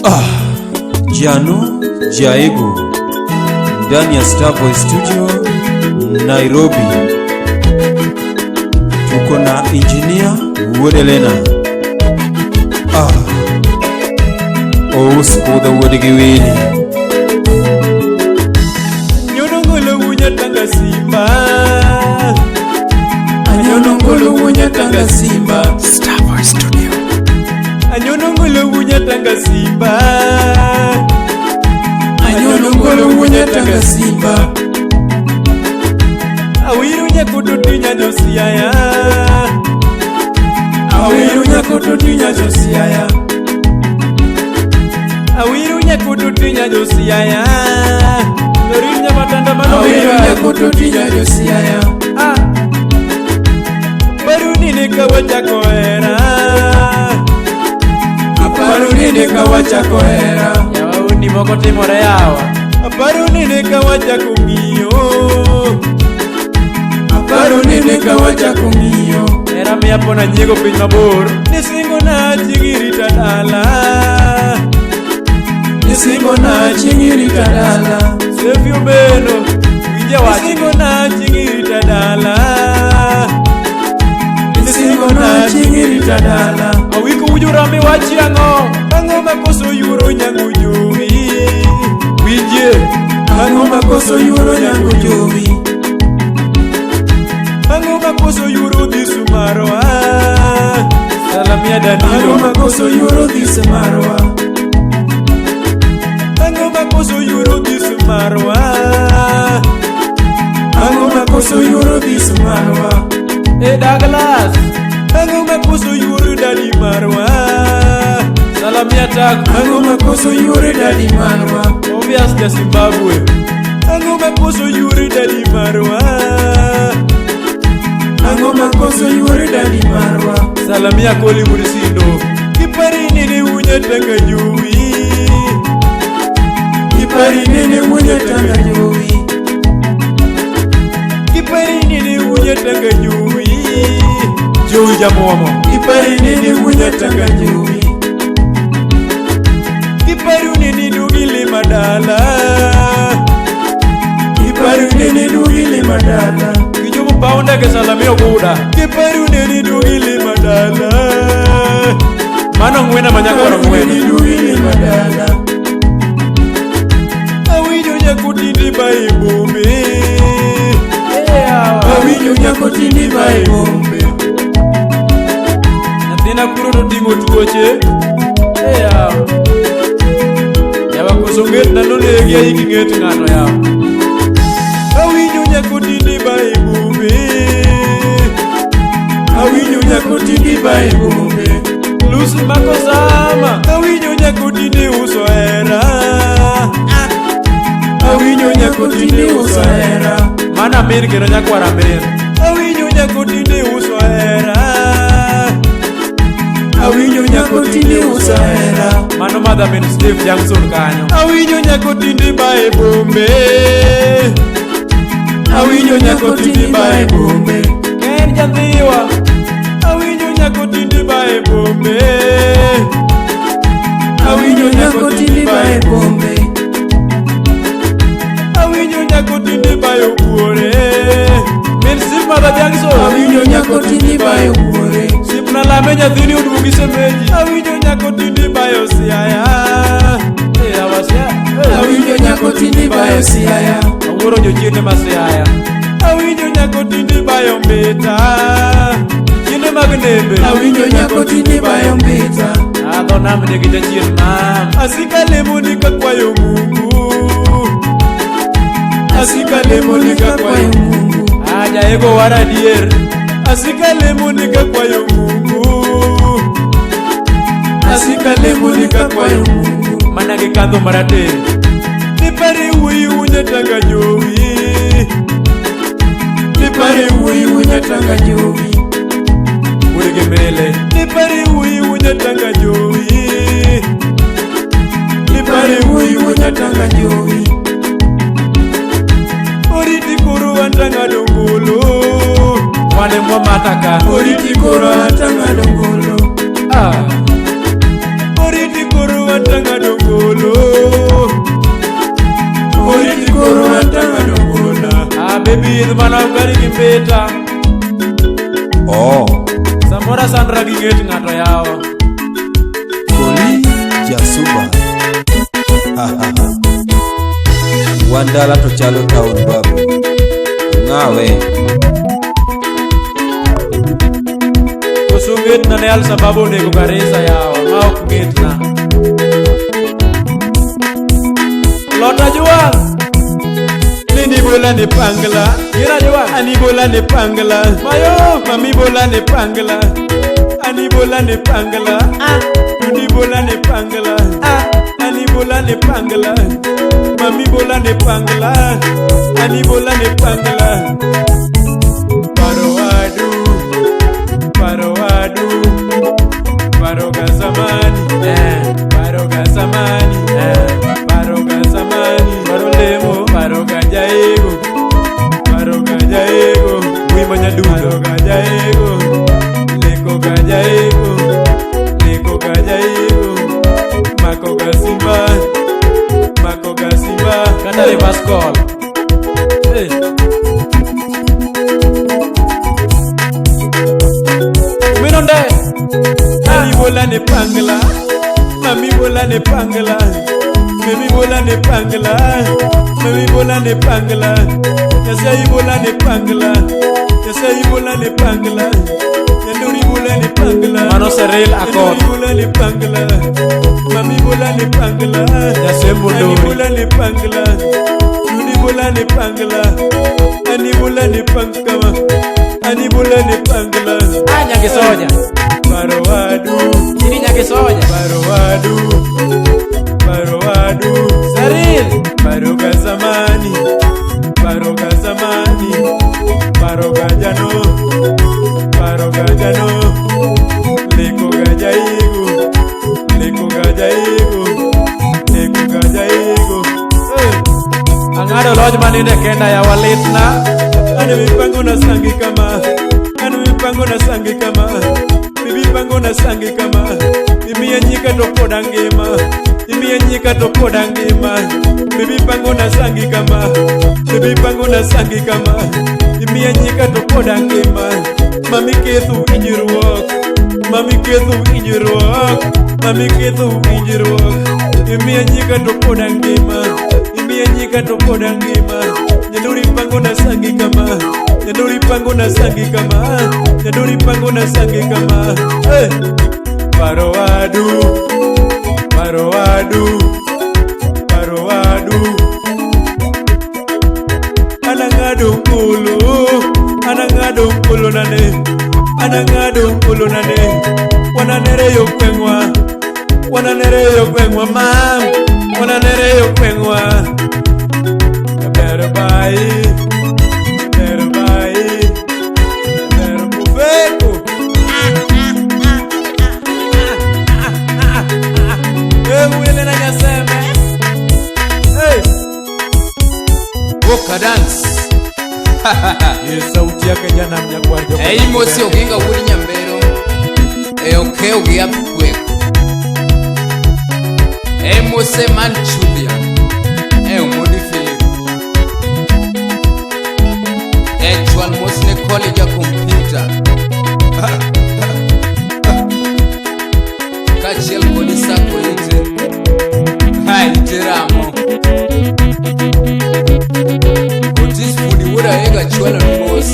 Ah, Jano Jaibu ndani ya Starboy Studio Nairobi, tuko na engineer Wuodelena. Ah, Ous kudha wuod gi wili. Nyonongolo wunya tanga simba. Anyonongolo wunya tanga simba. Starboy Studio. Anyonongolo wunya tanga simba. Anyonongolo wunya tanga simba. Awiru nyakoto tinya josiaya. Awiru nyakoto tinya josiaya. Awiru nyakoto tinya josiaya. Lorin nyamatanda mano Awiru nyakoto tinya josiaya. Ah. Paruni ne kawachako hera. Aparo nene kawachako hera. Yawa undi moko timore yawa. Aparo nene kawachako ng'iyo. Aparo nene kawachako ng'iyo. Hera miya pona nyiego piny mabor. Nisingo na chieng' irita dala. Nisingo na chieng' irita dala. Sefi Obeno. Winje wach. Nisingo na chieng' irita dala. Nisingo na chieng' irita dala. Awiko ujo rami wachi ang'o? Ang'o makoso yuro nyango jowi? Winje. Ang'o makoso yuro nyango jowi? Ang'o makoso yuro dhisu marwa? Salamia Ang'o Danilo. makoso yuro dhis marwa? Ang'o makoso yuro dhisu marwa? Ang'o makoso yuro dhis marwa? E Douglas. Ang'o makoso yuro dadi marwa? Salamia Taku. Ang'o makoso yuro dadi marwa? Obvious ja Zimbabwe. Ang'o makoso yuro dadi marwa? Ang'o makoso yuro dadi marwa? Salamia Koli Murisindo. Kipari nene unya tanga jowi. Ipari nene wunya tanga jowi. Kipari nene unya tanga jowi. Jowi jamuomo. Ipari nene wunya tanga jowi. Kiparu nene dugi lima dala. Ipari nene dugi lima dala. Kijomo paunda ke salamia oguda. Kiparu nene dugi lima dala. Mano ng'wena manyakwaro Ipari ng'wena. nene dugi lima dala. Awinjo nyakotindi ba e bombe. Awinjo nyako tindi ba e bombe. Nyathina kuro toting'o tuoche. Yawa koso ng'et na nonegi aiki ng'et ng'ato yawa. Awinjo nyakotindi ba e bombe. Awinjo nyako tindi ba e bombe. Lucy mako sama. Awinjo nyakotindi uso hera. Awinjo nyako tindi uso hera. Mano amin kendo nyakwar amin. Awinjo nyakotindi uso hera. Awinjo nyako tindi uso hera. Mano madha min Steve Jackson kanyo. Awinjo nyakotindi ba e bombe. Awinjo nyako tindi ba e bombe. Ken jandhiwa. Awinjo nyakotindi ba e bombe. Awinjo nyako tindi ba e bombe. Awinjo nyakotindi ba e obuore. Min Steve madha Jackson. Awinjo nyako tindi ba e wuore. Sipna lame nyathini oduogi semeji. Awinjo nyakotindi ba e osiaya. Eh, awa Siaya. Awinjo nyako tindi ba e siaya. Awuoro jochiende ma Siaya. Awinjo nyakotindi ba e ombita. Jochiende mag nembe. Awinjo nyako tindi ba e ombita. Adho nam nigi jachien mam. Asika lemo ni kakwayo Mungu. Asika lemo ni kakwayo Mungu. Aja ego war adier. Asika lemo ni kakwayo Mungu. Asika lemo ni kakwayo Mungu. Mana gi kandho marateng'. Nipare wuoyi wunya tanga jowi. Nipare wuoyi wunya tanga jowi. Wuod gi mele. Nipare wuoyi wunya tanga jowi. Nipare wuoyi wunya tanga jowi. Oriti koro antang'ado ngolo. Wane mwamata ka. Oriti koro atang'ado ngolo. Ah. Oriti koro antang'ado Sukari gi mbita. Oh. Samoro asandra gi ng'et ng'ato yawa. Koli Jasuba. Wan dala to chalo town babu. Ng'awe. Koso ng'etna ne Al-Shabaab onego Garissa yawa, ma ok ng'etna. Lota juang. Nini bola ne pangla. Gira juang. Ani bola ne pangla. Mayo. Mami bola ne pangla. Ani bola ne pangla. Ah. Dudi bola ne pangla. Ah. Ani bola ne pangla. Mami bola ne pangla. Ani bola ne pangla. Paro wadu. Paro wadu. Paro ga zamani. Eh. Paro ga zamani. Eh. Paro ga zamani. Paro lemo. Paro ga jaego. Paro ga jaego. Mui manyadundo. Paro ga jaego. Leko ga jaego. Leko ga jaego. Mako ga simba. Mako ga simba. Kata reverse call. Hey. Minonde. Ani bola ne pangla. Mami bola ne pangla. Mami bola ne pangla. Mami bola ne pangla. Yasai bola ne pangla. Yasai bola ne pangla. Yanduri bola ne pangla. Mano Cyril Akot. Yanduri bola ne pangla. Mami bola ne pangla. Jasembo Ani Ndori. bola ne pangla. Duni bola ne pangla. Ani bola ne pangkama. Ani bola ne pangla. Ah, Nyagisoja. Paro wadu. Ini Nyagisoja. Paro wadu. Paro wadu. Cyril. Paro ga zamani. Paro ga zamani. Paro ga jano. Paro ga jano. Leko ga jaigo. Leko ga jaigo. Leko ga jaigo. Hey. Ang'ado loj maninde kenda yawa litna. Ane mipango na sangi kama. Ane mipango na sangi kama. Bibi pango na sangi kama. Imiye nyika to poda ngima. Imiye nyika to poda ngima. Bibi pango na sangi kama. Bibi pango na sangi kama. Imiye nyika to poda ngima. Mami kethu injiruok. Mami kethu injiruok. Mami kethu injiruok. Imiye nyika to poda ngima. Imiye nyika to poda ngima. Nyanduri pango na sangi kama. Nyanduri pango na sangi kama. Nyanduri pango na sangi kama. Hey! Paro wadu. Paro wadu. Paro wadu. Anangado nkulu. Anangado nkulu nane. Anangado nkulu nane. Wananere yo kwengwa. Wananere yo kwengwa mam. Wananere yo kwengwa. Better buy. Better buy. Better bufeko. Wele na nyaseme. Hey! Boka dance. Ye sauti yake jana mnyakwarjo. Ei mosi oginga wuod Nyambero e okew gi Apkwek. E mose man Chubia e Omodi Philip. E chwal mos ne college ya kompyuta. Kaachiel kod Isaac Oite. Ha ite ramo. Otis Fundi wuod Aega chwalo ni mos.